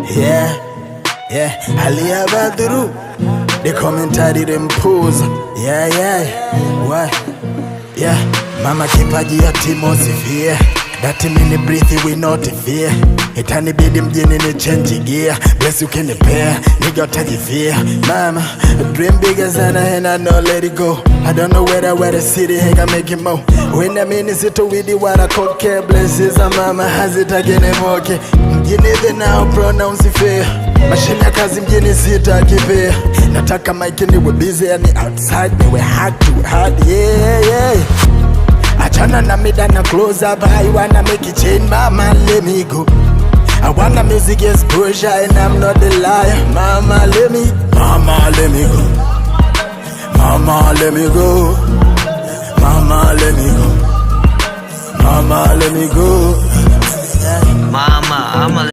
Yeah, hali ya Badru. They commentary them pose. Yeah. Why? Yeah, mama kipaji ya atmosphere. That mini breathe we not fear. Itanibidi mjini ni change gear. Bless you kinipea, nigga utajifia. Mama, dream bigger sana and I know let it go. I don't know where the city ain't gonna make it more. When I mean is it with the water coke blessings za mama hazitaki nimoke. Mjini the now pronounce fear. Mashine ya kazi mjini sitakipea. Nataka mic niwe busy yani outside niwe hard to hard, yeah. Achana na mida na close up. I wanna make it change, mama, let me go. I wanna music exposure and I'm not the liar. Mama, let me, mama, let me go. Mama, let me go. Mama, let me go. Mama, let me go. Mama, I'ma